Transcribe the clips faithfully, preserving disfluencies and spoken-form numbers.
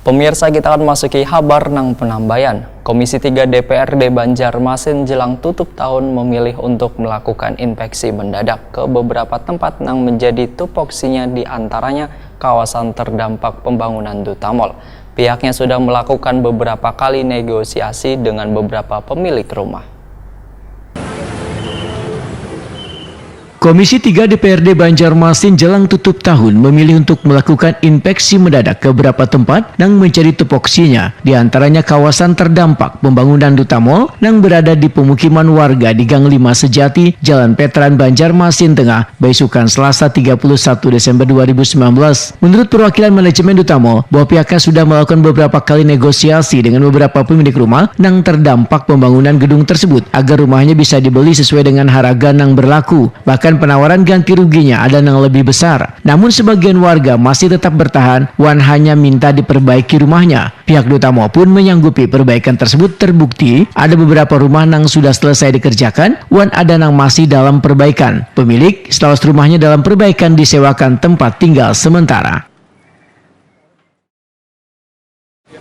Pemirsa, kita akan masuki habar nang penambayan. Komisi tiga D P R D Banjarmasin jelang tutup tahun memilih untuk melakukan inspeksi mendadak ke beberapa tempat nang menjadi tupoksinya, di antaranya kawasan terdampak pembangunan Duta Mall. Pihaknya sudah melakukan beberapa kali negosiasi dengan beberapa pemilik rumah. Komisi tiga D P R D Banjarmasin jelang tutup tahun memilih untuk melakukan inspeksi mendadak ke beberapa tempat nang menjadi tupoksinya, di antaranya kawasan terdampak pembangunan Duta Mall nang berada di pemukiman warga di Gang lima Sejati, Jalan Petran, Banjarmasin Tengah, baisukan Selasa tiga puluh satu Desember dua ribu sembilan belas. Menurut perwakilan manajemen Duta Mall, bahwa pihaknya sudah melakukan beberapa kali negosiasi dengan beberapa pemilik rumah nang terdampak pembangunan gedung tersebut agar rumahnya bisa dibeli sesuai dengan harga nang berlaku. Bahkan penawaran ganti ruginya ada nang lebih besar. Namun sebagian warga masih tetap bertahan wan hanya minta diperbaiki rumahnya. Pihak Duta Mall pun menyanggupi perbaikan tersebut terbukti ada beberapa rumah nang sudah selesai dikerjakan wan ada nang masih dalam perbaikan. Pemilik status rumahnya dalam perbaikan disewakan tempat tinggal sementara.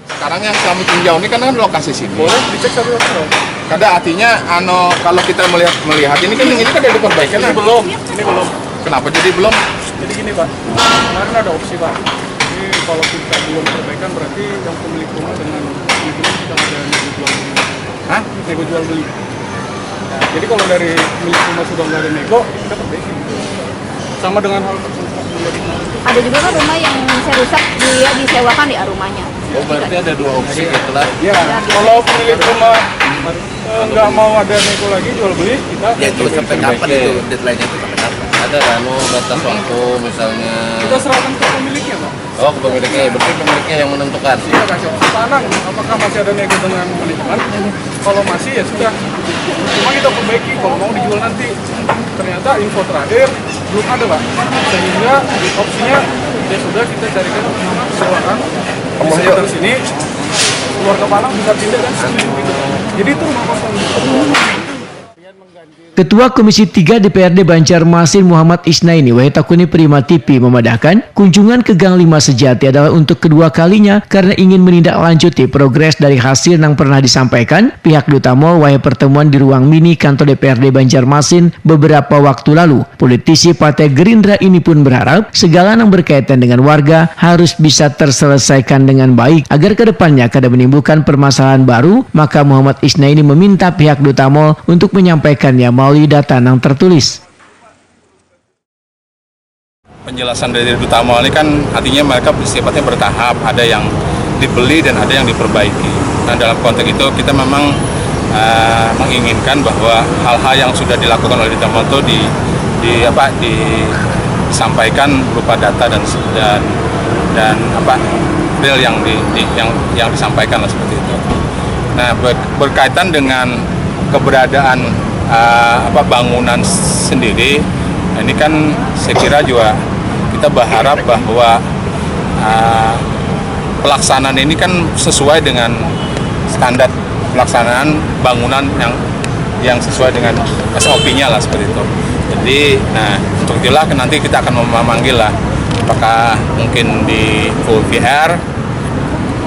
Sekarang yang kami tinjau ini kan, kan lokasi sini. Boleh dicek satu-satu. Kada, artinya, ano, kalau kita melihat melihat ini kan, ini kan ada perbaikan. Ini belum, ini belum. Kenapa jadi belum? Jadi gini, Pak, kemarin ada opsi, Pak. Jadi kalau kita belum perbaikan, berarti yang pemilik rumah dengan pemilik rumah kita ada nego jual beli. Hah? Nego jual beli. Jadi kalau dari pemilik rumah sudah nggak ada nego, kita perbaiki. Sama dengan hal tersebut. Ada juga kan rumah yang saya rusak, dia disewakan di rumahnya. Oh, berarti ada dua opsi gitu lah. Ya, kalau pemilik rumah eh, nggak mau ada nego lagi, jual beli, kita Ya itu sampai kapan itu, deadline-nya itu sampai kapan? Ada kan, oh, batas waktu misalnya. Kita serahkan ke pemiliknya, Pak. Oh, ke pemiliknya, berarti pemiliknya yang menentukan. Iya, kasih opsi tanang, apakah masih ada nego dengan manajemen? Kalau masih, ya sudah, cuma kita perbaiki, kalau mau dijual nanti. Ternyata info terakhir belum ada, Pak, sehingga opsinya ya sudah, kita carikan sewa di sekitar sini, keluarga Palang bisa pindah dan setuju gitu. Jadi itu rumah kosong. Ketua Komisi tiga D P R D Banjarmasin Muhammad Isnaini wahai takuni Prima T V memadahkan, kunjungan ke Gang lima Sejati adalah untuk kedua kalinya karena ingin menindaklanjuti progres dari hasil yang pernah disampaikan pihak Duta Mall wahai pertemuan di ruang mini kantor D P R D Banjarmasin beberapa waktu lalu. Politisi Partai Gerindra ini pun berharap segala yang berkaitan dengan warga harus bisa terselesaikan dengan baik agar kedepannya kada menimbulkan permasalahan baru. Maka Muhammad Isnaini meminta pihak Duta Mall untuk menyampaikannya melalui data yang tertulis. Penjelasan dari Duta Mall ini kan artinya mereka sifatnya bertahap, ada yang dibeli dan ada yang diperbaiki. Nah, dalam konteks itu kita memang uh, menginginkan bahwa hal-hal yang sudah dilakukan oleh Duta Mall itu di, di apa disampaikan berupa data dan dan dan apa real yang di, di yang yang disampaikan lah seperti itu. Nah, ber, berkaitan dengan keberadaan uh, apa bangunan sendiri, ini kan saya kira juga kita berharap bahwa uh, pelaksanaan ini kan sesuai dengan standar pelaksanaan bangunan yang yang sesuai dengan S O P-nya lah seperti itu. Jadi, nah, untuk itulah nanti kita akan memanggil lah, apakah mungkin di full V R,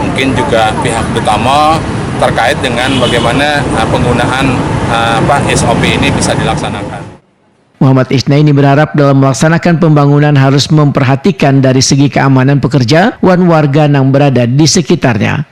mungkin juga pihak Duta Mall terkait dengan bagaimana uh, penggunaan uh, apa S O P ini bisa dilaksanakan. Muhammad Isnaini berharap dalam melaksanakan pembangunan harus memperhatikan dari segi keamanan pekerja wan warga yang berada di sekitarnya.